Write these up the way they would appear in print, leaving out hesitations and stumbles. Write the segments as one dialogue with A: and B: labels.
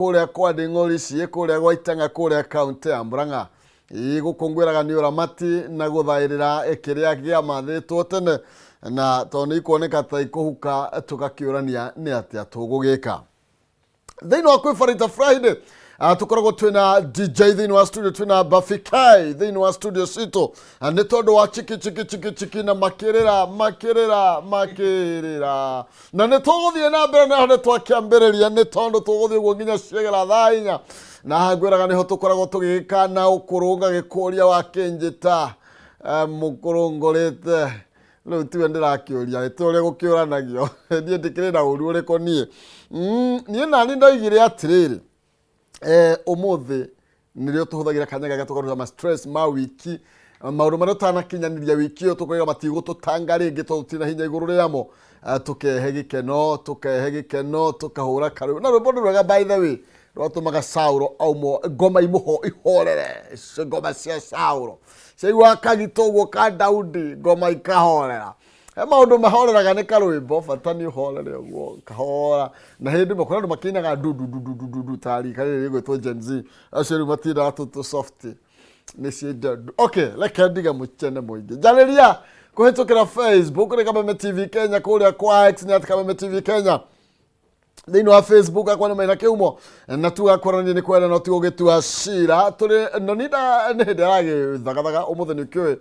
A: Kũrĩa kwa Ndĩng'ũri ciĩ kũrĩa gwa Itang'a kũrĩa kaũntĩ ya Murang'a. Gũkũngũĩraga nĩ ũramati na gũthaĩrĩra kĩrĩa gĩamathĩtwo tene na tondũ nĩ ikuoneka ta ikũhuka tũgakĩũrania nĩ atĩa tũgũgĩka. Thĩinĩ wa kwĩbarita Friday tũkoragwo twĩna DJ thĩinĩ wa studio, twĩna Buffy K thĩinĩ wa studio citũ. Nĩ tondũ wa chiki chiki chiki chiki na makĩrĩra makĩrĩra makĩrĩra na nĩ tũgũthiĩ na mbere na harĩa twakĩambĩrĩria nĩ tondũ tũgũthiĩ ũguo nginya ciegera thaa 4 na haha ngwĩraga nĩho tũkoragwo tũgĩgĩka na ũkũrũ ngagĩkũria wakĩnjĩta mũkũrũ ngũrĩte rĩu tiwe ndĩrakĩũria ĩtĩ ũrĩa gũkĩũranagio niĩ ndĩkĩrĩ na ũru ũrĩkũ niĩ. Niĩ nani ndoigire atĩrĩrĩ, ũmũthĩ nĩrĩo tũhũthagĩra kanya gaka tũkaruta ma stress ma wiki, maũndũ marĩa ũtanakinyanĩria wiki ĩyo tũkoiga matigũtũtanga rĩngĩ tondũ tũtirĩ na hinya igũrũ rĩamo. Tũkehe gĩkeno, tũkehe gĩkeno, tũkahũra karwĩmbo na rwĩmbo nĩ rwega by the way, rwatũmaga Saũlo aumwo ngoma imũho ihorere, icio ngoma cia Saũlo ciaigua kagito ũguo ka Daudi ngoma ikahorera. He maũndũ mahoreraga nĩ karwĩmbo, bata nĩ ũhorere ũguo kahora. Na hĩndĩ ĩmwe kũrĩ andũ makĩinaga ndu ndu ndu ndu ndu ndu ta rika rĩrĩ rĩgwĩtwo Gen Z, acio rĩu matindaga tũtũ soft nĩ ciĩ ndu. Okay, reke ndige mũcene mũingĩ. Njarĩria kũhĩtũkĩra Facebook nĩ Kameme TV Kenya, kũrĩa kwa X nĩ at Kameme TV Kenya. Thĩinĩ wa Facebook akwa nĩ Maina Kĩhumo na tuga kwarania nĩ kwenda no ti gũgĩtua cira. Tũrĩ Nonida nĩ hĩndĩ aragĩthagathaga ũmũthĩ nĩ ũkĩũĩ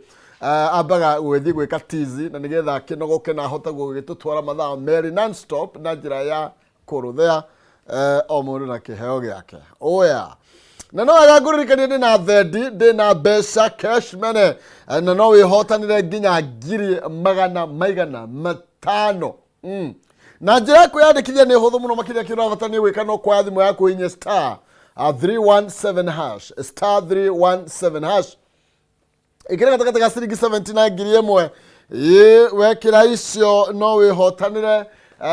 A: ambaga gũgĩthiĩ gwĩka tizi na nĩgetha akĩnogoke na ahote gũgĩtũtwara mathaa 2 non stop na njĩra ya kũrũthea, o mũndũ na kĩheo gĩake. Oya na no wega ngũririkanie ndĩna thendi, ndĩna mbeca cash mene, na no wĩhotanĩre nginya ngiri magana maigana matano. Na njĩra ya kwĩyandĩkithia nĩ hũthũ mũno makĩria, kĩrĩa ũrabatara nĩ gwĩka no kuoya thimũ yaku hihinye star 317 hash, star 317 hash, ĩkĩra gatagatĩ ga ciringi 70 na 1000. Ĩ wekĩra icio no wĩhotanĩre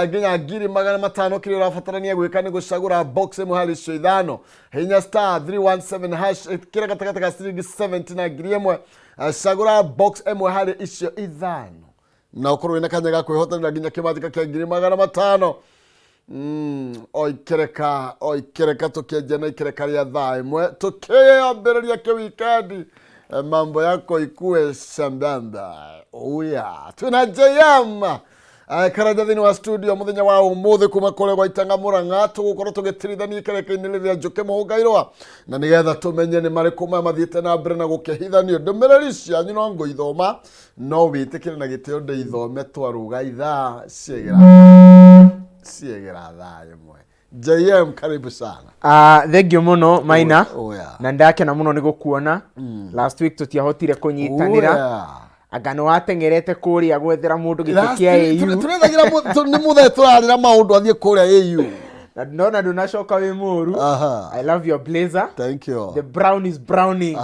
A: nginya 500,000. Kĩrĩa ũrabatarania gwĩka nĩ gũcagũra box ĩmwe harĩ icio ithano. Hinya star 317 hash, ĩkĩra gatagatĩ ga ciringi 70 na 1000, cagũra box ĩmwe harĩ icio ithano na ũkorwo wĩna kanya ga kwĩhotanĩra nginya kĩmanjĩka kĩa 500,000. O ikereka o ikereka tũkĩanjia na ikereka rĩa thaa 1 tũkĩambĩrĩria kĩwikendi. Mambo yako ikue sambamba. Uya twĩna JM Karanja thĩinĩ wa studio mũthenya wa ũmũthĩ kuma kũrĩa gwa Itanga Mũrang'a. Tũgũkorwo tũgĩtirithania ikereka-inĩ rĩrĩa Njũkĩ Mũhũngairwa na nĩgetha tũmenye nĩ marĩkũ maya mathiĩte na mbere na gũkĩhithanio. Ndũmĩrĩri cianyu no ngũithoma, no wĩtĩkĩre na gĩtĩo ndĩithome twarũga ithaa ciegera thaa 1. JM, karibu sana.
B: Thank you mũno Maina.
A: Oya.
B: Na ndakena mũno nĩ gũkuona. Last week tũtiahotire kũnyitanĩra.
A: Oya.
B: Anga nĩ wateng'erete kũrĩa gwethera mũndũ gĩtĩ
A: Last
B: kĩa
A: week,
B: AU.
A: tũrethagĩra nĩ mũthee tũrarĩra maũndũ athiĩ kũrĩa AU.
B: Na ndona ndũnacoka wĩ mũru. I love your blazer.
A: Thank you.
B: The brown is browning.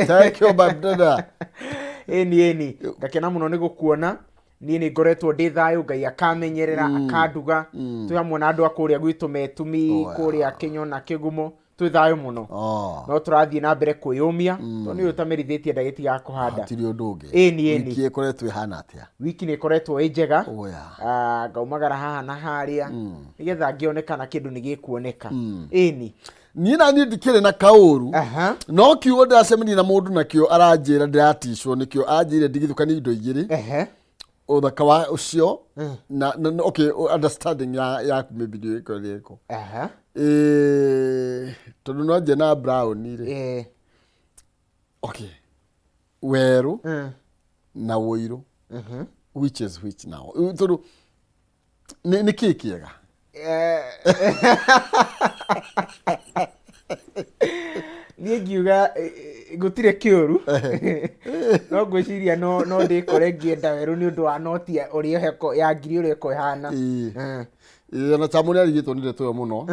A: Thank you, my brother.
B: Ĩni ĩni ngakena mũno nĩ gũkuona. Niĩ nĩ ngoretwo ndĩ thayũ, Ngai akamenyerera, akanduga. Twĩ hamwe na andũ a kũrĩa gwitũ Metumi, kũrĩa Kĩnyona, Kĩgumo, twĩ thayũ mũno. No tũrathiĩ na mbere kwĩyũmia tondũ nĩ ũyũ ũtamerithĩtie ndagĩtigaga kũhanda.
A: Hatirĩ ũndũ ũngĩ.
B: Ĩni ĩni.
A: Wiki ĩkoretwo ĩhana atĩa?
B: Wiki nĩ ĩkoretwo ĩ njega.
A: Oya.
B: Ngaumagara haha na harĩa nĩgetha ngĩone kana kĩndũ nĩ gĩkuoneka. Ĩni.
A: Niĩ na niĩ ndikĩrĩ na kaũru. No kiugo ndĩracemania na mũndũ nakĩo aranjĩra ndĩraticwo nĩkĩo, aranjĩire ndigithũkanie indo igĩrĩ. Ũthaka wa ũcio na okay, understanding ya yaku maybe ndio ĩkorwo ĩrĩ ĩrĩkũ. Tondũ no nje na brown rĩ. Okay, werũ na ũirũ, which is which now? Tondũ nĩ kĩĩ kĩega?
B: Niĩ ngiuga gũtirĩ kĩũru, no ngwĩciria no ndĩkore ngĩenda werũ nĩ ũndũ wa noti ũrĩa ĩheko ya ngiri ũrĩa ĩko ĩhana.
A: Ĩĩ, ona Chamo nĩ arigĩtwo nĩ ndeto ĩyo mũno.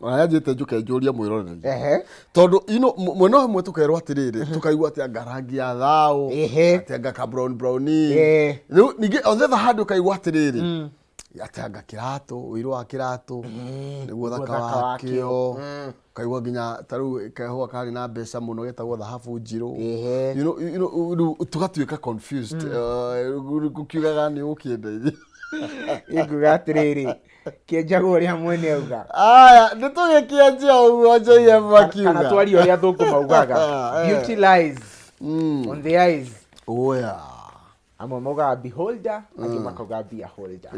A: Ona nĩanjĩte njũke njũrie mwĩroreri tondũ you know, mwena ũmwe tũkerwo atĩrĩrĩ, tũkaigua atĩ anga rangi ya thaũ, atĩ anga ka brown brown. Rĩu ningĩ on the other hand ũkaigua atĩrĩrĩ, atĩ anga kĩratũ, ũirũ wa kĩratũ nĩguo thaka wakĩo. Ũkaigua nginya ta rĩu kahũa karĩ na mbeca mũno getagwo thahabu njirũ. Rĩu tũgatuĩka confused. Gũkiugaga nĩ ũkĩenda ithuĩ.
B: Niĩ nguga atĩrĩrĩ, Kĩenjagwo ũrĩa mwene auga.
A: Aya, nĩ tũgĩkĩanjia ũguo JM
B: Kana
A: akiuga.
B: twarie ũrĩa athũngũ maugaga. Beauty lies on the eyes.
A: Oya.
B: Amwe maugaga beholder, angĩ makauga be a holder.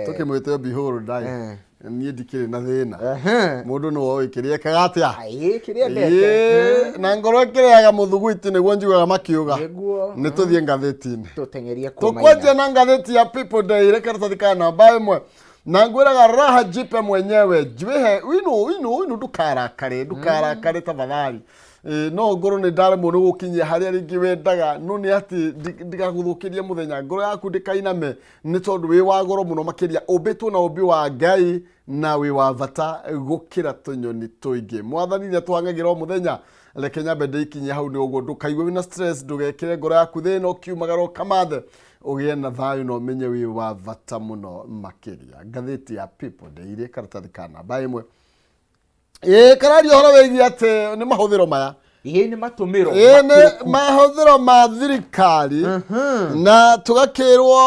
A: Tũkĩmwĩte beholder. Niĩ ndikĩrĩ na thĩna.
B: Ehe.
A: Mũndũ nĩwe ũĩ kĩrĩa ekaga atĩa.
B: Aĩ, kĩrĩa endete.
A: Ĩĩ, na ngoro ĩkĩrĩaga mũthuguiti nĩguo njugaga makiuga.
B: Nĩguo.
A: Nĩ tũthiĩ ngathĩti-inĩ.
B: Tũteng'erie kuo
A: Tũkwanjia
B: maina.
A: na ngathĩti ya People Daily karatathi ka namba ĩmwe na ngwĩraga raha jipe mwenyewe njwĩhe wino wino wino ndũkarakare ndũkarakare tafadhali. Ĩĩ, no ngorwo nĩ ndaremwo nĩ gũkinyia harĩa rĩngĩ wendaga no nĩ atĩ ndigagũthũkĩrie mũthenya ngoro yaku ndĩkainame nĩ tondũ wĩ wa goro mũno makĩria ũmbĩtwo na ũmbi wa Ngai na wĩ wa bata gũkĩra tũnyoni tũingĩ. Mwathani nĩ atũhang'agĩra o mũthenya. Reke nyambe ndĩikinyie hau nĩ ũguo ndũkaigue wĩna stress ndũgekĩre ngoro yaku thĩna ũkiumagara ũkamathe ũgĩe na thayũ na ũmenye wĩ wa bata mũno makĩria. Ngathĩti ya People Daily karatathi ka namba ĩmwe. Ĩĩ kararia ũhoro wĩgiĩ atĩ nĩ mahũthĩro maya.
B: Ĩĩ nĩ matũmĩro.
A: Ĩĩ nĩ mahũthĩro ma thirikari na tũgakĩrwo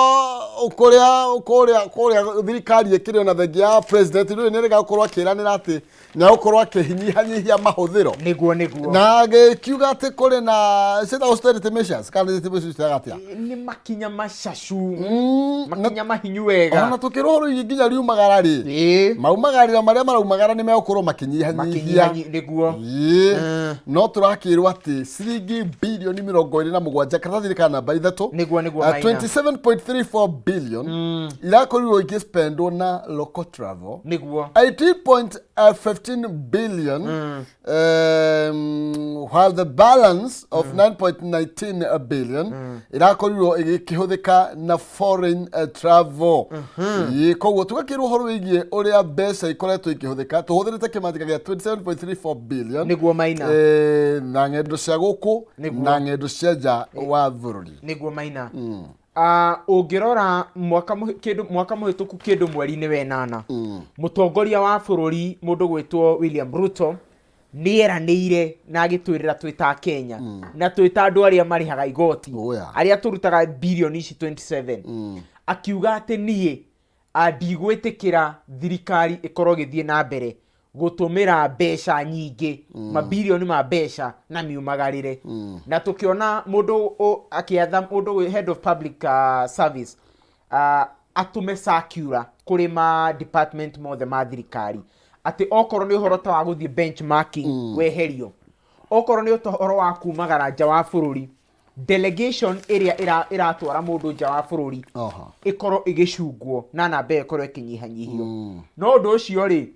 A: kũrĩa kũrĩa kũrĩa thirikari ĩkĩrĩ ona thengia ya president rĩu nĩ rĩga gũkorwo akĩranĩra atĩ nĩ egũkorwo akĩnyihanyihia mahũthĩro.
B: Nĩguo nĩguo.
A: Na agĩkiuga atĩ kũrĩ na ciĩtagwo austerity measures kana nĩ ciĩtagwo atĩa?
B: Nĩ makinya macacu. Makinya mahinyu wega.
A: Ona tũkĩrwo ũhoro wĩgiĩ nginya riumagara rĩ.
B: Ĩĩ.
A: Maumagarĩra marĩa maraumagara nĩ megũkorwo makĩnyihanyihia.
B: Makinyihanyi nĩguo.
A: Ĩĩ. No tũrakĩrwo atĩ ciringi bilioni 27 karatathi ka namba ithatũ.
B: Nĩguo nĩguo maina.
A: 27.34 billion irakorirwo igĩspendwo na local travel.
B: Nĩguo.
A: 18.15 billion while the balance of 9.19 billion irakorirwo ĩgĩkĩhũthĩka na foreign travel. Ĩĩ, koguo tũgakĩrwo ũhoro wĩgiĩ ũrĩa mbeca ikoretwo ikĩhũthĩka tũhũthĩrĩte kĩmanjĩka gĩa 27.34 billion
B: Nĩguo maina.
A: Na ng'endo cia gũkũ
B: Nĩguo.
A: na ng'endo cia nja wa bũrũri.
B: Nĩguo maina. Ũngĩrora mwaka kĩndũ mwaka mũhĩtũku kĩndũ mweri-inĩ wa ĩnana mũtongoria wa bũrũri mũndũ gwĩtwo William Ruto nĩ eranĩire na agĩtwĩrĩra twĩ ta Kenya na twĩ ta andũ arĩa marĩhaga igoti
A: Oh, yeah.
B: arĩa tũrutaga bilioni ici 27 akiuga atĩ niĩ ndigwĩtĩkĩra thirikari ĩkorwo ĩgĩthiĩ na mbere gũtũmĩra mbeca nyingĩ mabirioni ma mbeca na miumagarĩre na tũkĩona mũndũ akĩatha mũndũ head of public service atũme circular kũrĩ ma department mothe ma thirikari atĩ okorwo nĩ ũhoro ta wa gũthiĩ benchmarking weherio okorwo nĩ ũhoro wa kumagara nja wa bũrũri delegation ĩrĩa ĩratwara mũndũ nja wa bũrũri ĩkorwo ĩgĩcungwo na namba ĩyo ĩkorwo ĩkĩnyihanyihio no ũndũ ũcio rĩ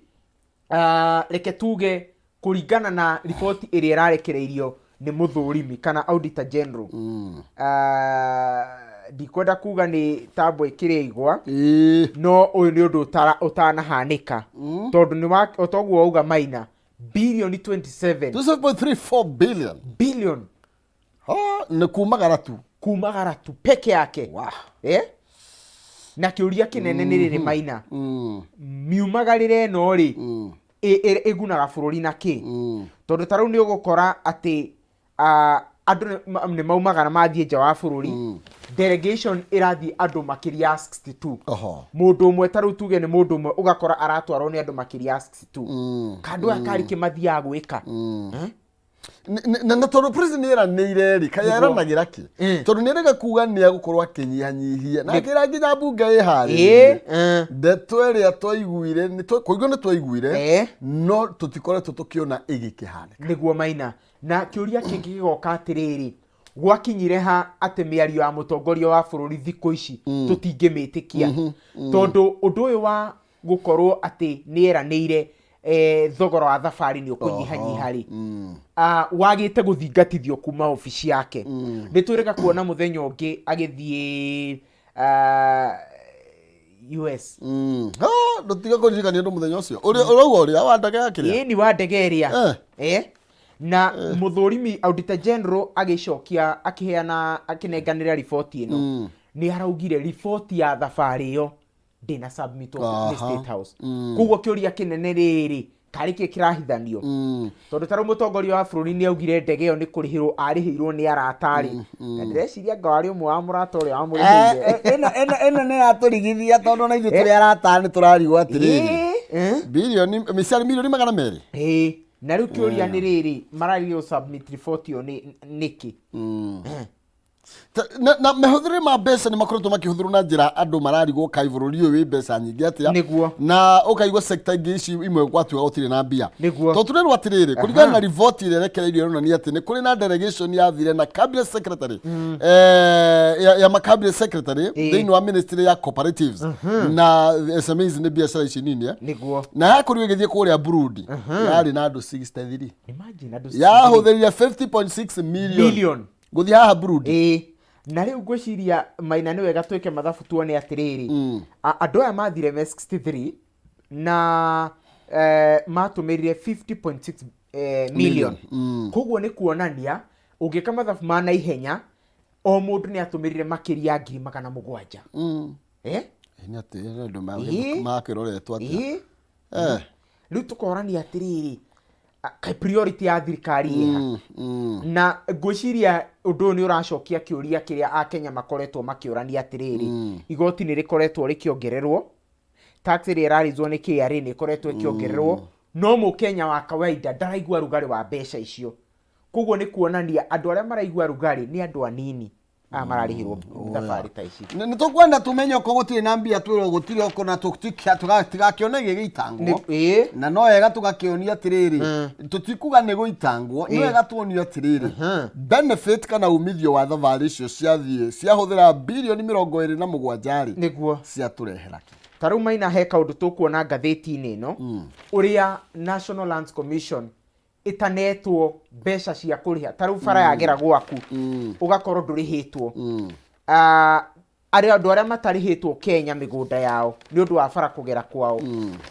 B: reke tuge kũringana na riboti ĩrĩa ĩrarekereirio nĩ mũthũrimi kana auditor general ndikwenda kuga nĩ tambo ĩkĩrĩa igwa no ũyũ nĩ ũndũ ũtanahanĩka tondũ nĩ wa toguo wauga maina bilioni 27
A: 27.34 billion
B: billion
A: Nĩ kumagara tu
B: kumagara tu peke yake.
A: Wah.
B: Na kĩũria kĩnene nĩ rĩrĩ maina miumagarĩre ĩno rĩ ĩgunaga bũrũri na kĩ tondũ ta rĩu nĩ ũgũkora atĩ andũ nĩ maumagara mathiĩ nja wa bũrũri delegation ĩrathiĩ andũ makĩria ya 62 Mũndũ ũmwe ta rĩu tuge nĩ mũndũ ũmwe ũgakora aratwarwo nĩ andũ makĩria ya 62 kandũ aya karĩ kĩ mathiaga gwĩka?
A: Na tondũ president nĩ eranĩire rĩ kaĩ eranagĩra kĩ tondũ nĩ erega kuga nĩ egũkorwo akĩnyihanyihia na akĩra nginya mbunge ĩharĩrĩrie ndeto ĩrĩa twaiguire kũigua nĩ twaiguire no tũtikoretwo tũkĩona ĩgĩkĩhanĩka.
B: Nĩguo maina na kĩũria kĩngĩ gĩgoka atĩrĩrĩ gwakinyire ha atĩ mĩario ya mũtongoria wa bũrũri thikũ ici tũtingĩmĩtĩkia tondũ ũndũ ũyũ wa gũkorwo atĩ nĩ eranĩire thogora wa thabarĩ nĩ ũkũnyihanyiha rĩ wagĩte gũthingatithio kuma obici yake nĩ twĩrĩga kuona mũthenya ũngĩ agĩthiĩ US.
A: Ndũtiga kũririkania ũndũ mũthenya ũcio ũrĩa ũrauga ũrĩa wa ndege ya kĩrĩa
B: Ĩni wa ndege ĩrĩa na mũthũrimi auditor general agĩcokia akĩheana akĩnenganĩra riboti ĩno nĩ araugire riboti ya thabarĩ ĩyo ndĩna submitwo nĩ State House koguo kĩũria kĩnene rĩrĩ Karĩ kĩ kĩrahithanio? Tondũ ta rĩu mũtongoria wa bũrũri nĩ augire ndege ĩyo nĩ kũrĩhĩrwo arĩhĩirwo nĩ arata rĩ, na ndĩreciria anga warĩ ũmwe wa mũrata ũrĩa wamũrĩhĩire.
A: Ĩno nĩ yatũrigithia tondũ ona ithuĩ tũrĩ arata nĩ tũrarigwo atĩrĩrĩ, bilioni mĩciari milioni 200.
B: Ĩĩ, na rĩu kĩũria nĩ rĩrĩ, mararigire gũ submit report ĩyo nĩ nĩkĩ?
A: Na mĩhũthĩre ma mbeca nĩ makoretwo makĩhũthĩrwo na njĩra andũ mararigwo kaĩ bũrũri ũyũ wĩ mbeca nyingĩ atĩa. Na ũkaigua sector ingĩ ici imwe gwatuĩka gũtirĩ na mbia. Tondũ tũrerwo atĩrĩrĩ, kũringana na riboti ĩrĩa ĩrekereirio ĩronania atĩ nĩ kũrĩ na delegation yathire na cabinet secretary, ya ma cabinet secretary thĩinĩ wa ministry ya cooperatives na SMEs, nĩ biacara ici nini, eh. Na yakorirwo ĩgĩthiĩ kũrĩa Burundi, yarĩ na andũ 63.
B: Imagine andũ 63.
A: Yahũthĩrire 50.6 million
B: Million.
A: Gũthiĩ haha Burundi.
B: Ĩĩ, na rĩu ngwĩciria Maina nĩ wega twĩke mathabu tuone atĩrĩrĩ, andũ aya mathire me 63 na matũmĩrire 50.6 million. Koguo nĩ kuonania ũngĩka mathabu ma naihenya o mũndũ nĩ atũmĩrire makĩria ya 700,000. Eh?
A: Nĩ atĩ andũ makĩroretwo atĩa?
B: Rĩu tũkorania atĩrĩrĩ, kaĩ priority ya thirikari ĩha? Na ngwĩciria ũndũ ũyũ nĩ ũracokia kĩũria kĩrĩa Akenya makoretwo makĩũrania atĩrĩrĩ, igoti nĩ rĩkoretwo rĩkĩongererwo, tax ĩrĩa ĩrarĩzwo nĩ KRA nĩ ĩkoretwo ĩkĩongererwo, no mũkenya wa kawaida ndaraigua rugarĩ wa mbeca icio. Koguo nĩ kuonania andũ arĩa maraigua rugarĩ nĩ andũ anini aya mararĩhĩrwo thabarĩ ta ici.
A: Nĩ tũkwenda tũmenye okorwo gũtirĩ na mbia, twĩrwo gũtirĩ, oko na tũtigakĩone gĩgĩitangwo. Na no wega tũgakĩonia atĩrĩrĩ, tũtikuga nĩ gũitangwo, nĩ wega tuonio atĩrĩrĩ, benefit kana umithio wa thabarĩ icio ciathiĩ ciahũthĩra bilioni 27 rĩ, ciatũrehera kĩ?
B: Ta rĩu Maina, he kaũndũ tũkuona ngathĩti-inĩ ĩno, ũrĩa National Lands Commission ĩtanetwo mbeca cia kũrĩha. Ta rĩu bara yagera gwaku ũgakorwo ndũrĩhĩtwo. Ah, arĩa andũ arĩa matarĩhĩtwo Kenya mĩgũnda yao nĩ ũndũ wa bara kũgera kwao,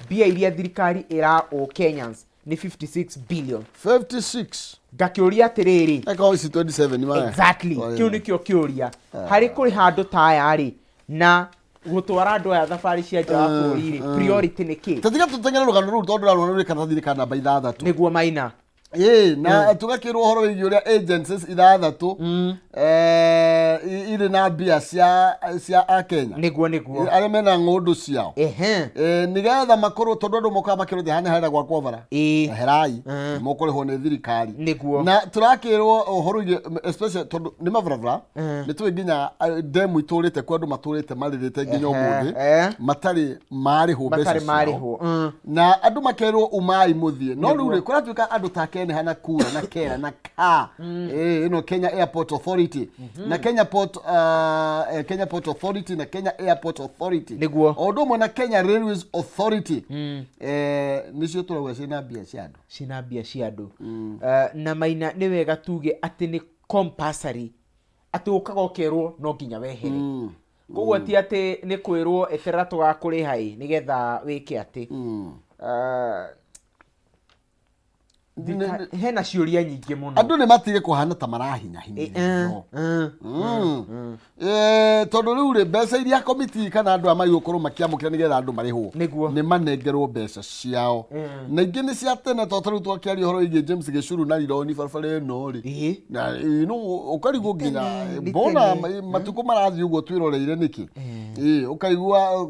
B: mbia iria thirikari ĩra o Kenyans nĩ 56 billion.
A: 56.
B: Ngakĩũria atĩrĩrĩ,
A: Eko ici 27 maya.
B: Exactly, kĩu nĩkĩo kĩũria harĩ kũrĩha andũ ta aya rĩ, na gũtwara andũ aya thabarĩ cia nja wa bũrũri rĩ, priority nĩ kĩ?
A: Tatiga tũteng'ere rũgano rũu tondũ rarona rwĩ karatathi ka namba 6.
B: Nĩguo Maina.
A: Ĩĩ, na tũgakĩrwo ũhoro wĩgiĩ ũrĩa agencies 6 irĩ na mbia cia Akenya
B: Nĩguo.
A: arĩa mena ng'ũndũ ciao, nĩgetha makorwo, tondũ andũ mokaga makĩrwo atĩ haha nĩ harenda gwakwo bara, eherai, mũkũrĩhwo nĩ thirikari. Na tũrakĩrwo ũhoro wĩgiĩ especially tondũ nĩ mabarabara, nĩ tũĩ nginya ndemu itũrĩte kuo, andũ matũrĩte marĩrĩte nginya ũmũthĩ matarĩ marĩhwo mbeca
B: Matarĩ
A: ciao.
B: marĩhwo.
A: Na andũ makerwo umai mũthiĩ, no rĩu rĩ, kũratuĩka andũ ta Keneha na Kura na Kera na Ka, ĩno Kenya Airport Authority na Kenya Port Authority na Kenya Airport Authority, o ũndũ ũmwe na Kenya Railways Authority, nĩcio tũrauga ciĩna mbia cia andũ.
B: Ciĩna mbia cia andũ. Na Maina, nĩ wega tuge atĩ nĩ compulsory, atĩ ũkaga ũkerwo no nginya wehere. Koguo ti atĩ nĩ kwĩrwo eterera tũgakũrĩha ĩ nĩgetha wĩke atĩ. Hena ciũria nyingĩ mũno.
A: Andũ nĩ matige kũhana ta marahinyahinyĩrĩrio. Tondũ rĩu rĩ, mbeca iria komiti kana andũ aya magĩgũkorwo makĩamũkĩra nĩgetha andũ marĩhwo, nĩ manengerwo mbeca ciao, na ingĩ nĩ cia tene, tondũ ta rĩu twakĩaria ũhoro wĩgiĩ James Gĩcuru na rironi barabara ĩno rĩ, na ũkarigwo nginya
B: Nĩ
A: mbona
B: tene.
A: matukũ marathiĩ ũguo twĩroreire nĩkĩ. Ĩĩ, ũkaigua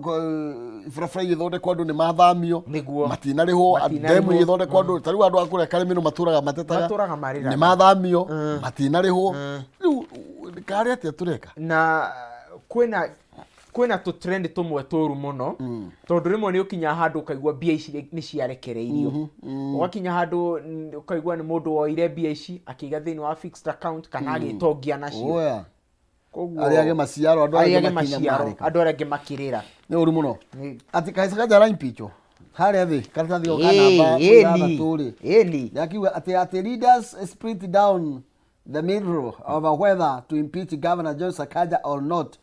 A: barabara igĩthondekwo andũ nĩ mathamio, matinarĩhwo.
B: Matinarĩhwo.
A: Ndemu igĩthondekwo andũ ta rĩu andũ a kũrĩa Karĩmĩnũ matũraga matetaga,
B: Matũraga marĩraga.
A: nĩ mathamio, matinarĩhwo. Rĩu karĩ atĩa tũreka?
B: Na kwĩna tũ trend tũmwe tũru mũno, tondũ rĩmwe nĩ ũkinyaga handũ ũkaigua mbia ici nĩ ciarekereirio, ũgakinya handũ ũkaigua nĩ mũndũ woire mbia ici akĩiga thĩinĩ wa fixed account kana agĩtongia nacio.
A: Oya.
B: Koguo
A: Arĩa angĩ maciaro, andũ arĩa
B: arĩa
A: angĩ
B: angĩ maciaro,
A: makinyamarĩka.
B: Andũ arĩa angĩ makĩrĩra.
A: Nĩ ũru mũno atĩ kaheca kanjara impeachwo harĩa thĩ karatathi ka namba 6 rĩ, yakiuga atĩ leaders split down the middle over whether to impeach Governor John Sakaja or not.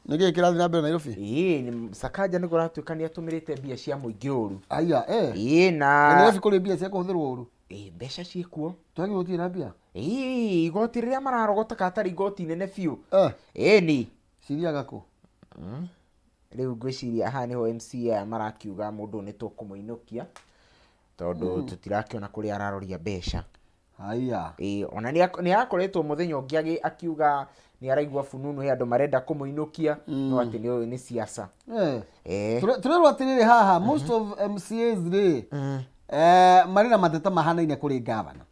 A: Nĩ kĩĩ kĩrathiĩ na mbere Nairobi?
B: Ĩĩ, Sakaja nĩ kũratuĩka nĩ atũmĩrĩte mbia cia mũingĩ ũru.
A: Aya, eh.
B: Ĩĩ, na
A: Nairobi kũrĩ mbia cia kũhũthĩrwo ũru?
B: Ĩĩ, mbeca ciĩkuo.
A: Twagĩrĩirwo gũtirĩ na mbia?
B: Ĩĩ, igoti rĩrĩa mararogota katarĩ igoti inene biũ. Ĩni.
A: Cithiaga kũ?
B: Rĩu ngwĩciria haha nĩho MCA aya marakiuga mũndũ ũyũ nĩ tũkũmũinũkia. Tondũ tũtirakĩona kũrĩa araroria mbeca.
A: Haya.
B: Ĩĩ, ona nĩ akoretwo mũthenya ũngĩ akiuga nĩ araigua fununu he andũ marenda kũmũinũkia, no atĩ nĩ siasa.
A: Tũrerwo atĩrĩrĩ haha, most of MCAs rĩ, marĩ na mateta mahanaine kũrĩ gavana.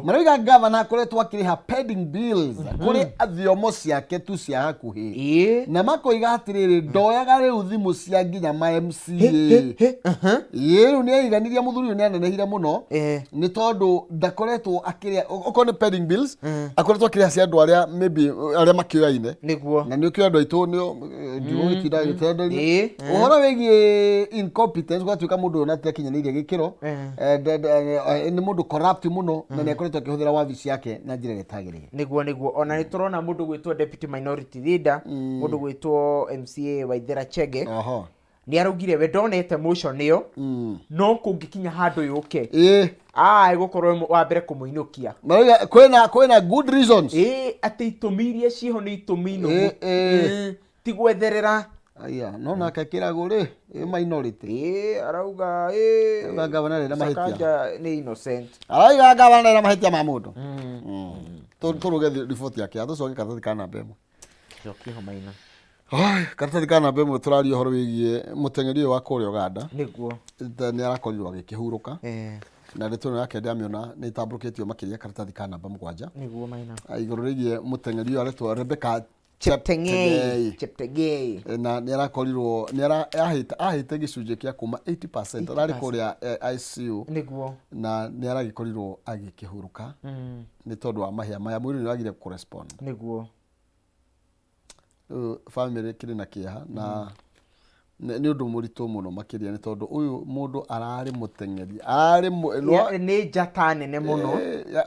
A: Marauga gavana akoretwo akĩrĩha pending bills kũrĩ thiomo ciake tu cia hakuhĩ. Na makoiga atĩrĩrĩ, ndoyaga rĩu thimũ cia nginya ma MCA. Ĩĩ, rĩu nĩ aiganirie mũthuri ũyũ, nĩ anenehire mũno nĩ tondũ ndakoretwo akĩrĩa okorwo nĩ pending bills, akoretwo akĩrĩha cia andũ arĩa maybe arĩa makĩoyaine. Na nĩ ũkĩoĩ andũ aitũ nĩo ndigũgĩtinda agĩtenderia. Ũhoro wĩgiĩ incompetence, gwatuĩka mũndũ ũyũ na atakinyanĩirie gĩkĩro, nĩ mũndũ corrupt mũno na nĩ akoretwo akĩhũthĩra wabici yake na njĩra ĩrĩa ĩtagĩrĩire.
B: Nĩguo ona nĩ tũrona mũndũ gwĩtwo deputy minority leader, mũndũ gwĩtwo MCA Waithera Chege, nĩ araugire we ndonete motion ĩyo, no kũngĩkinya handũ yũke, ĩgũkorwo wa mbere kũmũinũkia.
A: Marauga kwĩna good reasons.
B: Ĩĩ, atĩ itũmi iria ciĩho nĩ itũmi nũmu. Ti gwetherera.
A: Aya, no nake kĩragũ rĩ, ĩ minority.
B: Ĩĩ, arauga ĩĩ,
A: Arauga gavana ndarĩ na mahĩtia.
B: Sakaja nĩ innocent.
A: Arauga gavana ndarĩ na mahĩtia ma mũndũ. Tũrũge riboti yake, atũcoke karatathi ka namba 1.
B: Cokie ho, Maina.
A: Ai, karatathi ka namba 1, tũraria ũhoro wĩgiĩ mũteng'eri ũyũ wa kũrĩa Ũganda. Nĩ arakorirwo agĩkĩhurũka. Na ndeto ĩno yake ndamĩona nĩ ĩtambũrũkĩtio makĩria karatathi ka namba 7.
B: Nĩguo, Maina.
A: Igũrũ rĩgiĩ mũteng'eri ũyũ aretwo Rebecca
B: Cheptegei. Cheptegei.
A: Na nĩ arakorirwo nĩ ahĩte gĩcunjĩ kĩa kuma 80%, ararĩ kũrĩa ICU. Na nĩ aragĩkorirwo agĩkĩhurũka nĩ tondũ wa mahĩa maya, mwĩrĩ nĩ wagire kũrespond. Rĩu family kĩrĩ na kĩeha na nĩ ũndũ mũritũ mũno makĩria, nĩ tondũ ũyũ mũndũ ararĩ mũteng'eri, ararĩ
B: Nĩ njata nene mũno.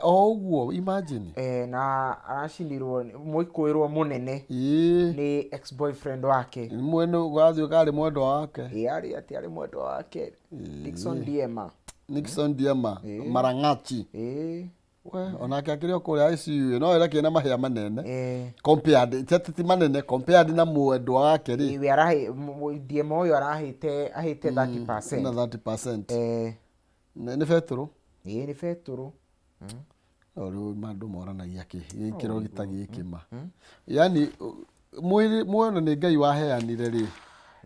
A: O ũguo, imagine.
B: Na aracinirwo mũikũĩrwo mũnene nĩ ex boyfriend wake.
A: Mwene wathiĩ karĩ mwendwa wake.
B: Ĩĩ, arĩ atĩ arĩ mwendwa wake, Dickson Diema.
A: Nixon Diema Marangachi. We onake akĩrĩ o kũrĩa ICU, no ĩra kĩna mahĩa manene compared, ti atĩ ti manene, compared na mwendwa wake rĩ.
B: We arahe Diema ũyũ arahĩte ahĩte 30%.
A: Na 30%. Nĩ betũrũ.
B: Ĩĩ, nĩ betũrũ.
A: No rĩu andũ moranagia kĩ gĩkĩro gĩta gĩkĩ ma, yani mwĩrĩ muoyo na nĩ Ngai waheanire rĩ.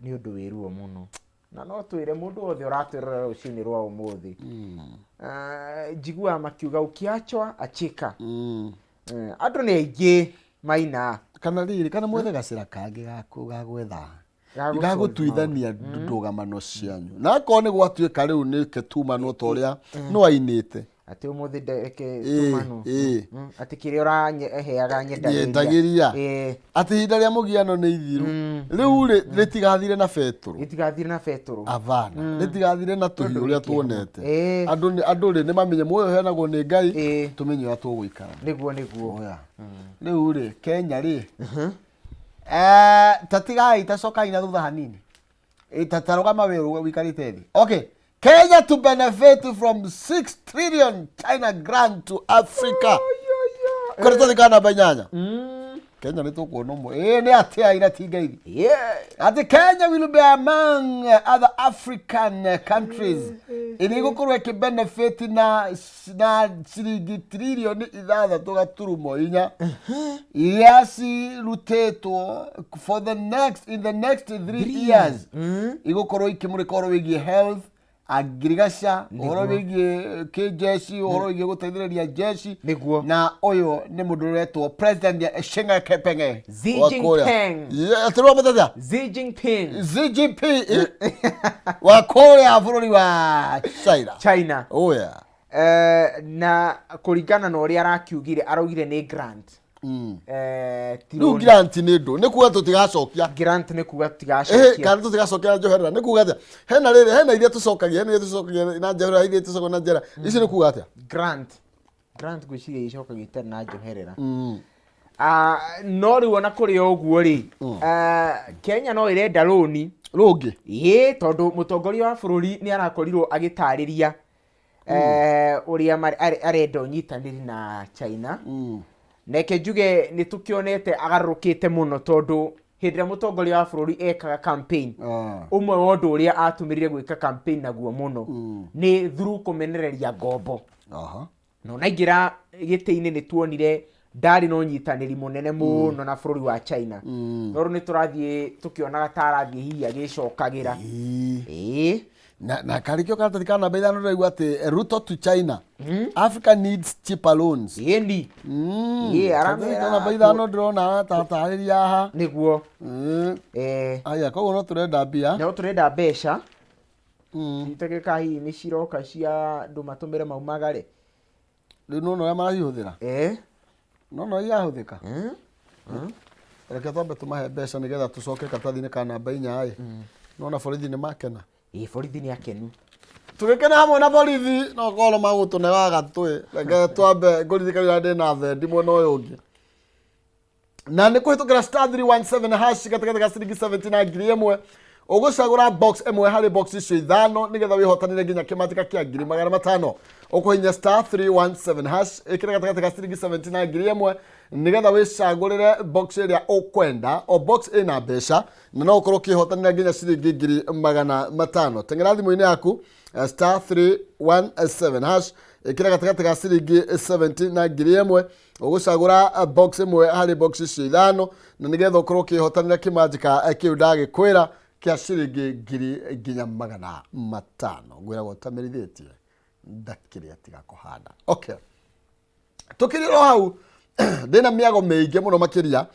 B: Nĩ ũndũ wĩ ruo mũno, na no twĩre mũndũ wothe ũratwĩrora rũcinĩ rwa ũmũthĩ. Ah, njiguaga makiuga ukiachwa achika. Andũ nĩ aingĩ, Maina.
A: Kana rĩrĩ, kana mwethe gacĩra kangĩ ga gwetha
B: Ga
A: ga gũtuithania ndũgamano cianyu, na akorwo nĩ gwatuĩka rĩu nĩ ketumanwo ta ũrĩa no ainĩte.
B: Atĩ ũmũthĩ ndeke tumanwo. Atĩ kĩrĩa ũraheaga
A: nyendagĩria. Nyendagĩria. Atĩ ihinda rĩa mũgiano nĩ ithiru rĩu rĩ, rĩtigathire na betũrũ.
B: Gĩtigathire na betũrũ.
A: Abana, rĩtigathire na tũhiũ ũrĩa tuonete. Andũ rĩ, nĩ mamenye muoyo ũheanagwo nĩ Ngai. Tũmenye ũrĩa tũgũikara.
B: Nĩguo.
A: Oya. Rĩu rĩ, Kenya rĩ, ta tigai, ta cokai na thutha hanini. Ta rũgama wĩ ũikarĩte thĩ. Okay, Kenya to benefit from 6 trillion China grant to Africa, karatathi ka namba 8. Kenya nĩ tũkuona ũmwe ĩĩ nĩ atĩa ira tingaithi atĩ Kenya will be among other African countries ĩrĩa ĩgũkorwo ĩkĩbenefit na ciringi 6.4 trillioni iria cirutĩtwo for the next in the next 3 years, igũkorwo ikĩmũrĩka ũhoro wĩgiĩ health, agriculture, ũhoro wĩgiĩ kĩjeshi, ũhoro wĩgiĩ gũteithĩrĩria jeshi. Na ũyũ nĩ mũndũ ũretwo President Xi Jinping.
B: Xi Jinping.
A: Atĩrĩ mũtetea.
B: Xi Jinping.
A: Xi Jinping wa kũrĩa bũrũri wa China.
B: China.
A: Oh yeah.
B: Na kũringana na ũrĩa arakiugire, araugire nĩ grant. Ti
A: Rĩu
B: loan.
A: Grant nĩ ndũ nĩ kuga tũtigacokia?
B: Grant nĩ kuga tutigacokia.
A: Kana tũtigacokia na njoherera nĩ kuga atĩa? Hena rĩrĩ, hena iria tũcokagia, hena iria tũcokagia na njoherera, iria tũcokagia na njera, ici nĩ kuga atĩa?
B: Grant ngwĩciria icokagio itarĩ na njoherera. Ah, no rĩu ona kũrĩ o ũguo rĩ, Kenya no ĩrenda rũni.
A: Rũngĩ.
B: Ĩĩ, tondũ mũtongoria wa bũrũri nĩ arakorirwo agĩtarĩria ũrĩa arenda ũnyitanĩri na China. Neke njuge nĩ tũkĩonete agarũrũkĩte mũno tondũ Hĩndĩ ĩrĩa mũtongoria wa bũrũri ekaga campaign, ũmwe wa ũndũ ũrĩa atũmĩrire gwĩka campaign naguo mũno nĩ through kũmenereria ngombo. Na onaingĩra gĩtĩ-inĩ nĩ tuonire ndarĩ na ũnyitanĩri mũnene mũno na bũrũri wa China. No rĩu nĩ tũrathiĩ tũkĩonaga ta arathiĩ hihi agĩcokagĩra. Ĩĩ.
A: Na karĩkĩo karatathi ka namba 5 ndĩraigua atĩ Ruto to China, Africa needs cheaper loans.
B: Ĩni. Ĩĩ,
A: Karatathi ka namba 5 ndĩrona aratarĩria haha.
B: Nĩguo.
A: Aya, koguo no tũrenda mbia.
B: No tũrenda mbeca. Itegeka hihi nĩ ciroka cia andũ matũmĩre maumagare.
A: Rĩu nona ũrĩa maracihũthĩra? Nona ũrĩa irahũthĩka? Reke twambe tũmahe mbeca nĩgetha tũcoke karatathi-inĩ ka namba 4 ĩ. Nona borithi nĩ makena.
B: Ĩĩ, borithi nĩ akenu.
A: Tũgĩkena hamwe na borithi no korwo magũtũnewaga gatwe. Reke twambe ngũririkania ndĩ na thendi mwena ũyũ ũngĩ. Na nĩ kũhĩtũkĩra star 317 hash gatagatĩ ga ciringi 70 na 1000, ũgũcagũra box ĩmwe harĩ box icio ithano nĩgetha wĩhotanĩre nginya kĩmatĩka kĩa 500,000. Ũkũhihinya star 317 hash, ĩkĩre gatagatĩ ga ciringi 70 na 1000 nĩgetha wĩcagũrĩre box ĩrĩa ũkwenda. O box ĩna mbeca na no ũkorwo ũkĩhotanĩra nginya ciringi 500,000. Teng'era thimũ-inĩ yaku, star 317 hash, ĩkĩra gatagatĩ ga ciringi 70 na 1000, ũgũcagũra box ĩmwe harĩ box icio ithano na nĩgetha ũkorwo ũkĩhotanĩra kĩmanjĩka kĩu ndagĩkwĩra kĩa ciringi 500,000. Ngwĩragwo ũtamerithĩtie ndakĩrĩa tiga kũhanda. Okay, tũkĩrĩ o hau ndĩna mĩago mĩingĩ mũno makĩria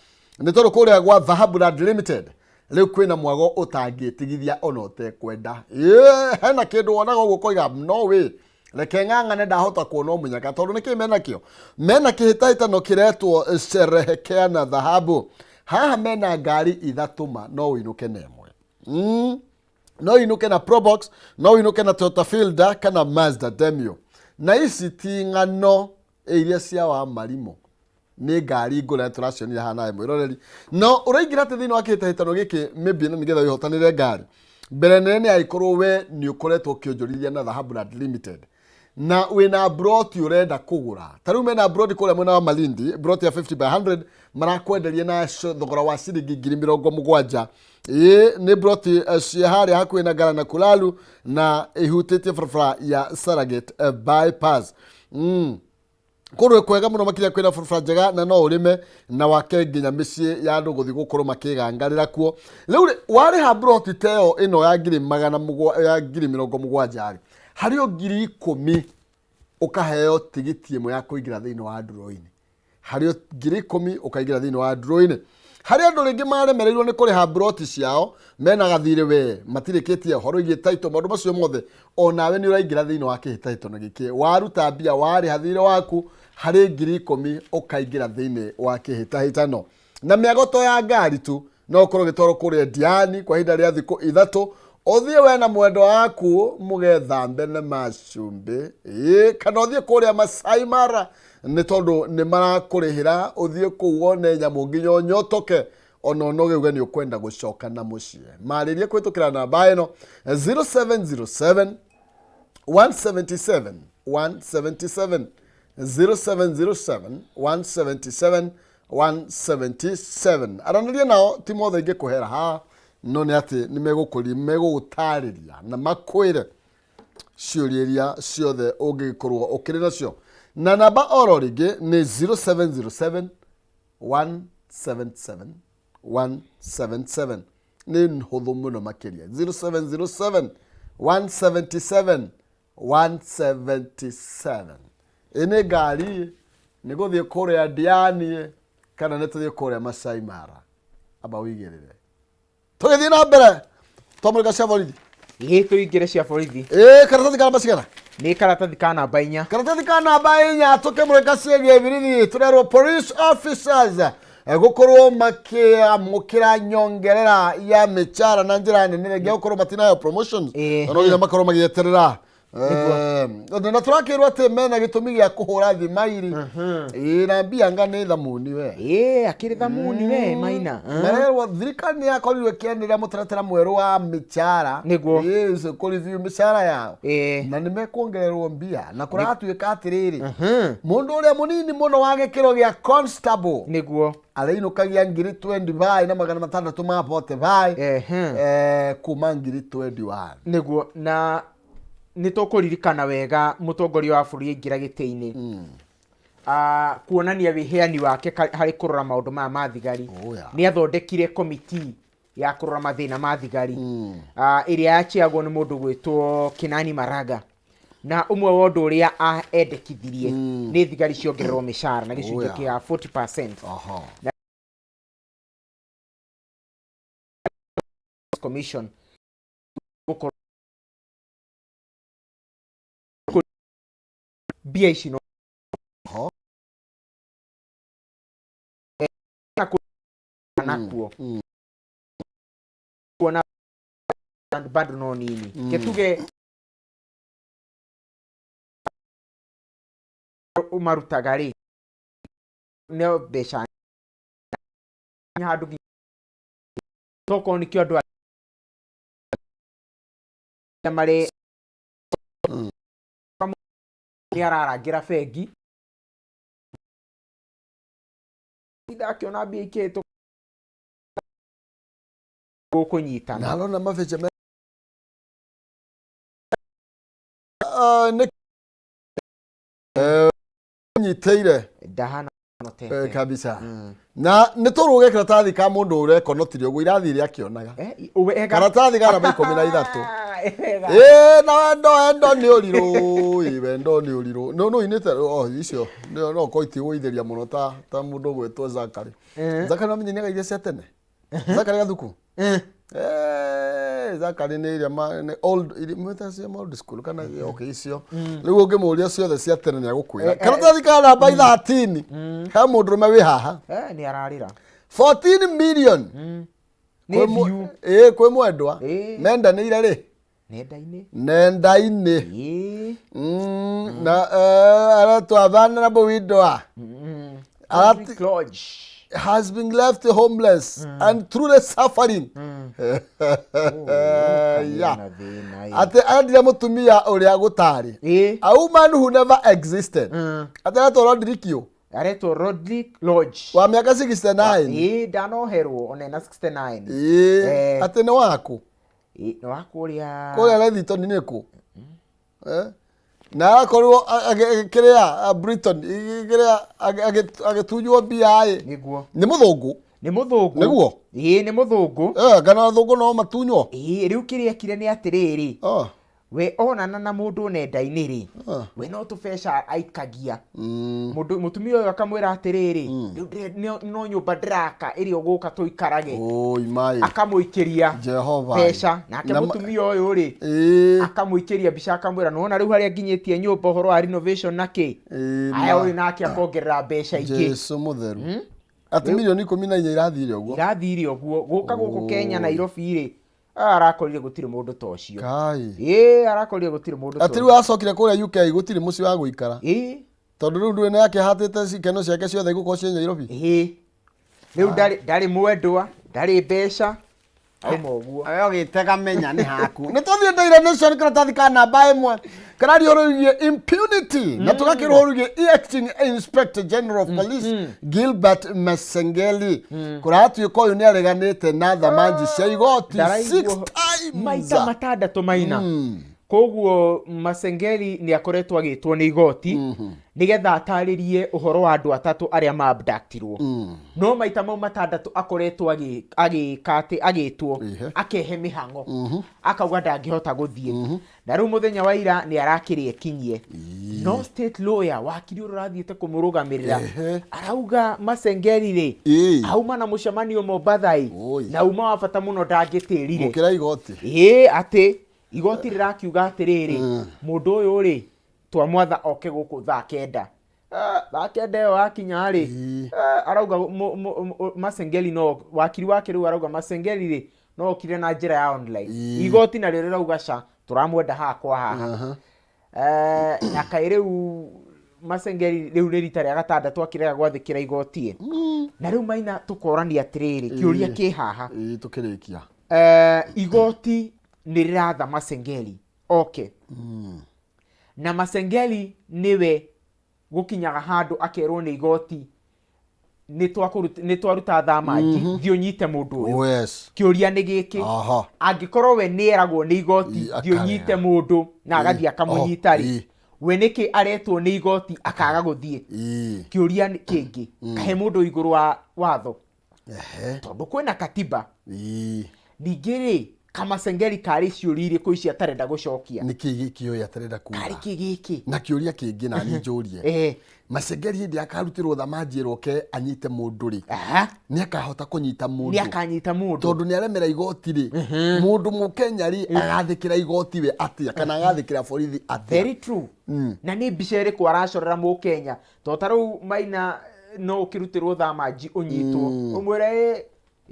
A: nĩ tondũ kũrĩa gwa Dhahabu Land Limited rĩu kwĩna mwago ũtangĩtigithia ona ũtekwenda. Ĩĩ, hena kĩndũ wonaga ũguo ũkoiga no way, reke ng'ang'ane ndahota kuona ũmunyaka, tondũ nĩkĩ menakĩo? Mena kĩhĩtahĩtano kĩretwo sherehekea na dhahabu. Haha mena ngari ithatũ ma no ũinũke na ĩmwe. No ũinũke na Probox, no ũinũke na Toyota Fielder kana Mazda Demio. Na ici ti ng'ano iria cia wa marimũ, nĩ ngari ngũrani tũracionire haha nawe mwĩroreri. No ũraingĩra atĩ thĩinĩ wa kĩhĩtahĩtano gĩkĩ maybe na nĩgetha wĩhotanĩre ngari. Mbere nene nĩ angĩkorwo we nĩ ũkoretwo ũkĩonjorithia na Dhahabu Land Limited na wĩna broti ũrenda kũgũra. Ta rĩu mena broti kũrĩa mwena wa Malindi, broti ya 50 by 100 marakwenderia na thogora wa ciringi 70,000. Ĩĩ, nĩ broti cia harĩa hakuhĩ na Ngara na Kulalu na ihutĩtie barabara ya Saragate bypass. Kũndũ kwega mũno makĩria, kwĩna barabara njega na no ũrĩme na wake nginya mĩciĩ ya andũ gũthiĩ gũkorwo makĩgangarĩra kuo. Rĩu rĩ, warĩha broti ta ĩyo ĩno ya ngiri magana mũgwa, ya 70,000 rĩ, harĩ o 10,000 ũkaheo tigiti ĩmwe ya kũingĩra thĩinĩ wa draw-inĩ. Harĩ o 10,000 ũkaingĩra thĩinĩ wa draw-inĩ. Harĩ andũ rĩngĩ maremereirwo nĩ kũrĩha broti ciao, mena gathirĩ we matirĩkĩtie ũhoro wĩgiĩ title, maũndũ macio mothe, onawe nĩ ũraingĩra thĩinĩ wa kĩhĩtahĩtano gĩkĩ. Waruta mbia, warĩha thirĩ waku harĩ 10,000 ũkaingĩra thĩinĩ wa kĩhĩtahĩtano. Na mĩagoto ya ngari tu no ũkorwo ũgĩtwarwo kũrĩa Diani kwa ihinda rĩa thikũ 3, ũthiĩ we na mwendwa waku mũgethambe na macumbĩ. Ĩĩ, kana ũthiĩ kũrĩa Masai Mara nĩ tondũ nĩ marakũrĩhĩra ũthiĩ kũu wone nyamũ nginya ũnyotoke, ona ũnoge uge nĩ ũkwenda gũcoka na mũciĩ. Marĩrie kũhĩtũkĩra namba ĩno 0707 177 177, 0707 177 177. Aranĩria nao, ti mothe ingĩkũhera haha, no nĩ atĩ nĩ megũgũtarĩria na makwĩre ciũria iria ciothe ũngĩgĩkorwo ũkĩrĩ nacio. Na namba oro rĩngĩ nĩ 0707 177 177. Nĩ hũthũ mũno makĩria, 0707 177 177. Ĩ nĩ ngari, nĩ gũthiĩ kũrĩa Diani kana nĩ tũthiĩ kũrĩa Masai Mara? Amba ũigĩrĩre tũgĩthiĩ na mbere twamũrĩka cia borithi.
B: Ĩ, tũingĩre cia borithi.
A: Ĩ, karatathi ka namba cigana?
B: Nĩ karatathi ka namba 4.
A: Karatathi ka namba 4, tũkĩmũrĩka ciĩgiĩ birithi tũrerwo police officers gũkorwo makĩamũkĩra nyongerera ya mĩcara na njĩra nene, rĩngĩ gũkorwo matinayo promotions, no nginya makorwo magĩeterera. Eh, na tũrakĩrwo atĩ mena gĩtũmi gĩa kũhũra thimairi. Ĩĩ, na mbia nga nĩ thamuni we.
B: Ĩĩ, akĩrĩ thamuni we Maina. Ah.
A: Marerwo thirikari nĩ yakorirwo ĩkĩanĩrĩra mũtaratara mwerũ wa mĩcara.
B: Nĩguo.
A: Ĩĩ, ũcio kũ-review mĩcara yao. Na nĩ mekuongererwo mbia na kũratuĩka atĩrĩrĩ, mũndũ ũrĩa mũnini mũno wa gĩkĩro gĩa constable arĩinũkagia ngiri 25 na magana matandatũ ma 45, kuma ngiri 21.
B: Nĩguo, na nĩ tũkũririkana wega mũtongoria wa bũrũri aingĩra gĩtĩ-inĩ, kuonania wĩheani wake harĩ kũrora maũndũ maya ma thigari.
A: Oh, yeah.
B: Nĩ athondekire komiti ya kũrora mathĩna ma thigari, ĩrĩa yachiagwo nĩ mũndũ gwĩtwo Kinani Maraga, na ũmwe wa ũndũ ũrĩa endekithirie nĩ thigari ciongererwo mĩcara na gĩcunjĩ kĩa 40%. Commission gũkorwo mbia ici no nakuo kuona bado no nini ketuge ũmarutaga rĩ nĩ mbeca handũ nginya tokorwo nĩkĩo andũ arĩa marĩ nĩ ararangĩra bengi ndakĩona mbia ikĩtwo gũkũnyitana.
A: Na arona mabeca me nĩ nyitĩire.
B: Ndahana notete.
A: Kabisa. Na nĩ tũrũge karatathi ka mũndũ ũrekonotire ũguo irathire akĩonaga.
B: Wega.
A: Karatathi ka namba 13.
B: Wega.
A: Ĩĩ, na wendo, wendo nĩ ũrirũ, ĩ, wendo nĩ ũrirũ. No no inĩte o icio no no ko itigũithĩria mũno ta mũndũ ũgwĩtwo Zakari. Zakari no menye nĩaga iria cia tene. Zakari Gathuku. Zakari nĩ iria nĩ old iria mwĩta cia old school kana okay icio. Rĩu ũngĩmũria ciothe cia tene nĩ agũkwĩra. Karatathi ka namba 13 he mũndũrũme wĩ haha.
B: Nĩ ararĩra.
A: 14 million.
B: Nĩ
A: Kwĩ mũ-
B: view.
A: Ĩĩ, kwĩ mwendwa. Mendanĩire rĩ?
B: Nenda-inĩ.
A: Nenda-inĩ. Na aretwo vulnerable widower.
B: Patrick Lodge.
A: Has been left homeless and truly suffering. Yeah.
B: Na thĩna, ĩ.
A: Atĩ endire mũtumia ũrĩa gũtarĩ. A woman who never existed. Atĩ aretwo Rodrikio.
B: Aretwo Rodrick Lodge.
A: Wa mĩaka 69.
B: Ĩĩ, ndanoherwo ona ena 69.
A: Ĩĩ, atĩ nĩ waku?
B: Ĩĩ, nĩ wa kũrĩa.
A: Kũrĩa Lethington nĩ kũ? Na akorwo kĩrĩa Britain, kĩrĩa agĩtunywo mbia ĩ.
B: Nĩguo.
A: Nĩ mũthũngũ?
B: Nĩ mũthũngũ.
A: Nĩguo?
B: Ĩĩ, nĩ mũthũngũ.
A: Kana athũngũ no matunywo?
B: Ĩĩ, rĩu kĩrĩa ekire nĩ atĩrĩrĩ. We onana na mũndũ nenda-inĩ rĩ, we no tũbeca aikagia. Mũndũ mũtumia ũyũ akamwĩra atĩrĩrĩ, rĩu no nyũmba ndĩraka ĩrĩa ũgũka tũikarage.
A: Oi, mai.
B: Akamũikĩria
A: Jehova.
B: mbeca. Nake
A: Na
B: mũtumia ũyũ rĩ, akamũikĩria mbica akamwĩra, nĩwona rĩu harĩa nginyĩtie nyũmba ũhoro wa renovation na kĩ? Aya, ũyũ nake akongerera mbeca ingĩ.
A: Jesu mũtheru. Atĩ mirioni 14 irathire ũguo.
B: Irathire ũguo. Gũka gũkũ Kenya, Nairobi rĩ, arakorire gũtirĩ mũndũ ta ũcio.
A: Kai.
B: Ĩĩ, arakorire gũtirĩ mũndũ ta
A: Atĩ rĩu acokire kũrĩa UK gũtirĩ mũciĩ wa gũikara.
B: Ĩĩ.
A: Tondũ rĩu ndũĩ nĩ akĩhatĩte ikeno ciake ciothe igũkorwo ciĩ Nairobi.
B: Ĩĩ. Rĩu ndarĩ mwendwa, ndarĩ mbeca. Auma ũguo.
A: We ũgĩtega menya nĩ haku. Nĩ tũthiĩ Daily Nation karatathi ka namba 1 kararia ũhoro wĩgiĩ impunity na tũgakĩrwo ũhoro wĩgiĩ acting inspector general of police Gilbert Masengeli. Kũratuĩka ũyũ nĩ areganĩte na thamanji cia igoti
B: Ndaraiguo
A: 6 times.
B: Maita matandatũ Maina. Koguo Masengeli nĩ akoretwo agĩtwo nĩ igoti nĩgetha atarĩrie ũhoro wa andũ atatũ arĩa ma abductirwo. No maita mau matandatũ akoretwo agĩka atĩ agĩtwo akehe mĩhang'o. Akauga ndangĩhota gũthiĩ. Na rĩu mũthenya wa ira nĩ arakĩrĩ ekinyie. No state lawyer wakiri ũrĩa ũrathiĩte kũmũrũgamĩrĩra arauga Masengeli rĩ, auma na mũcemanio Mombatha ĩ, na uma wa bata mũno ndangĩtĩrire.
A: Gũkĩra igoti.
B: Ĩĩ, atĩ igoti rĩrakiuga atĩrĩrĩ, mũndũ ũyũ rĩ, twamwatha oke gũkũ thaa 9. Thaa 9 ĩyo yakinya rĩ, arauga Masengeli no, wakiri wake rĩu arauga Masengeli rĩ, no okire na njĩra ya online. Igoti narĩo rĩrauga ca, tũramwenda haha kwa haha. Na kaĩ rĩu Masengeri rĩu nĩ rita rĩa gatandatũ akĩrega gwathĩkĩra igoti na rĩu Maina tũkorania atĩrĩrĩ, kĩũria kĩ haha.
A: Ĩĩ, tũkĩrĩkia.
B: Igoti nĩ rĩratha Masengeli oke na Masengeli nĩwe gũkinyaga handũ akerwo nĩ igoti nĩ twaruta thamanji, thiĩ ũnyite mũndũ ũyũ.
A: Oh, yes.
B: Kĩũria nĩ gĩkĩ, angĩkorwo we nĩ eragwo nĩ igoti thiĩ ũnyite mũndũ na agathiĩ akamũnyita rĩ, we nĩkĩ aretwo nĩ igoti akaga gũthiĩ? Kĩũria nĩ kĩngĩ, kahe mũndũ igũrũ wa watho? Tondũ kwĩna katiba. Ningĩ rĩ, Kamasengeri karĩ ciũria irĩkũ ici atarenda gũcokia?
A: Nĩ kĩ gĩkĩ ũyũ atarenda kuga?
B: Karĩ kĩ gĩkĩ?
A: Na kĩũria kĩngĩ nani njũrie, Masengeri hĩndĩ akarutĩrwo thamanji ĩroke anyite mũndũ rĩ, nĩ akahota kũnyita
B: Nĩ
A: mũndũ?
B: Akanyita mũndũ?
A: Tondũ nĩ aremera igoti rĩ, mũndũ mũkenya rĩ, agathĩkĩra igoti we atĩa, kana agathĩkĩra borithi atĩa?
B: Very true. Na nĩ mbica ĩrĩkũ aracorera mũkenya? To ta rĩu Maina, no ũkĩrutĩrwo thamanji ũnyitwo, ũmwĩre "Ĩ,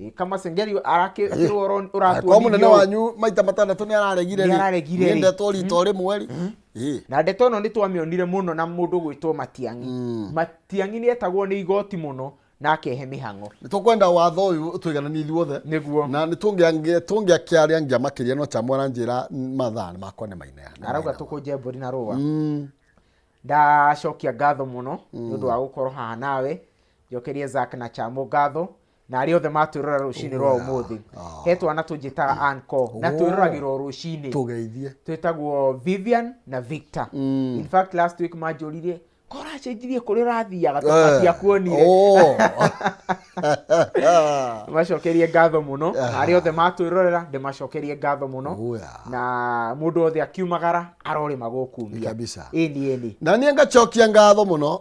B: ĩ, Kamasengeri arakĩrwo
A: Kwa mũnene
B: ũratuonithio ũũ."
A: wanyu maita matandatũ nĩ araregire.
B: Nĩ araregire
A: rĩ,
B: rĩ.
A: Ndetwo rita o rĩmwe rĩ.
B: Na ndeto ĩno nĩ twamĩonire mũno na mũndũ gwĩtwo Matiang'i. Matiang'i nĩ etagwo nĩ igoti mũno na akehe mĩhang'o.
A: Nĩ tũkwenda watho ũyũ ũtũigananie ithuothe.
B: Nĩguo.
A: Na nĩ tũngĩakĩaria makĩria, no chamwara njĩra mathaa makwa nĩ mainea.
B: Arauga tũkũnje mbũri na rũa. Ndacokia ngatho mũno nĩ ũndũ wa gũkorwo haha nawe. Njokerie Zack na Chamo ngatho na arĩa othe matwĩrora rũcinĩ rwa ũmũthĩ. He twana tũnjĩtaga anko na twĩroragĩrwo rũcinĩ.
A: Tũgeithie.
B: Twĩtagwo Vivian na Victor. In fact, last week manjũririe ko ũracenjirie kũrĩa ũrathiaga tondũ matiakuonire. Macokerie ngatho mũno na arĩa othe matwĩrorera ndĩmacokerie ngatho mũno.
A: Oh, yeah.
B: Na mũndũ wothe akiumagara arorĩma gũkumia.
A: Kabisa.
B: Ĩni ĩni.
A: Na niĩ ngacokia ngatho mũno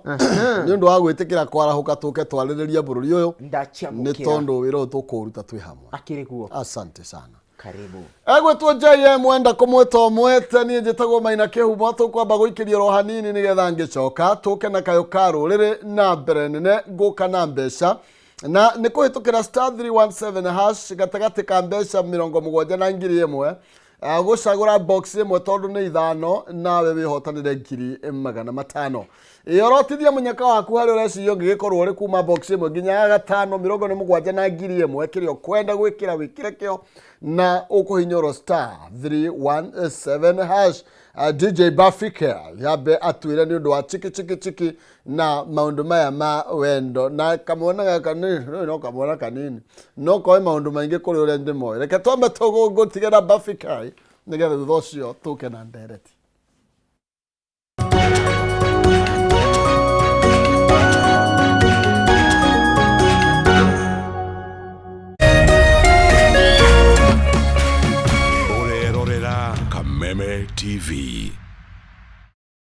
A: nĩ ũndũ wa gwĩtĩkĩra kwarahũka tũke twarĩrĩrie bũrũri ũyũ, nĩ
B: Ndaciamũkĩra.
A: tondũ wĩra ũyũ tũkũũruta twĩ hamwe.
B: Akĩrĩ guo.
A: Asante sana.
B: Karibu.
A: Egwĩtwo JM wenda kũmwĩta ũmwĩte, niĩ njĩtagwo Maina Kĩhumo. Tũkwamba gũikĩrio ro hanini nĩgetha ngĩcoka tũke na kayũ ka rũrĩrĩ na mbere nene ngũka na mbeca, na nĩ kũhĩtũkĩra *317 hash gatagatĩ ka mbeca 70 na 1000, gũcagũra box ĩmwe tondũ nĩ ithano, nawe wĩhotanĩre 500,000. Ĩorotithia mũnyaka waku harĩa ũreciria ũngĩgĩkorwo ũrĩ kuma box ĩmwe nginya ya gatano, 77 na 1000. Kĩrĩa ũkwenda gwĩkĩra wĩkĩre kĩo na ũkũhinyũrwo *317 hash. DJ Bafike yambe atwĩre nĩ ũndũ wa chiki chiki chiki na maũndũ maya ma wendo na kamwana gaka nĩ no kamwana kanini no koe maũndũ maingĩ kũrĩ ũrĩa ndĩmoĩ. Reke twambe tũgũtige na Bafike nĩgetha thutha ũcio tũke na ndereti.
C: Ũrerorera Kameme TV.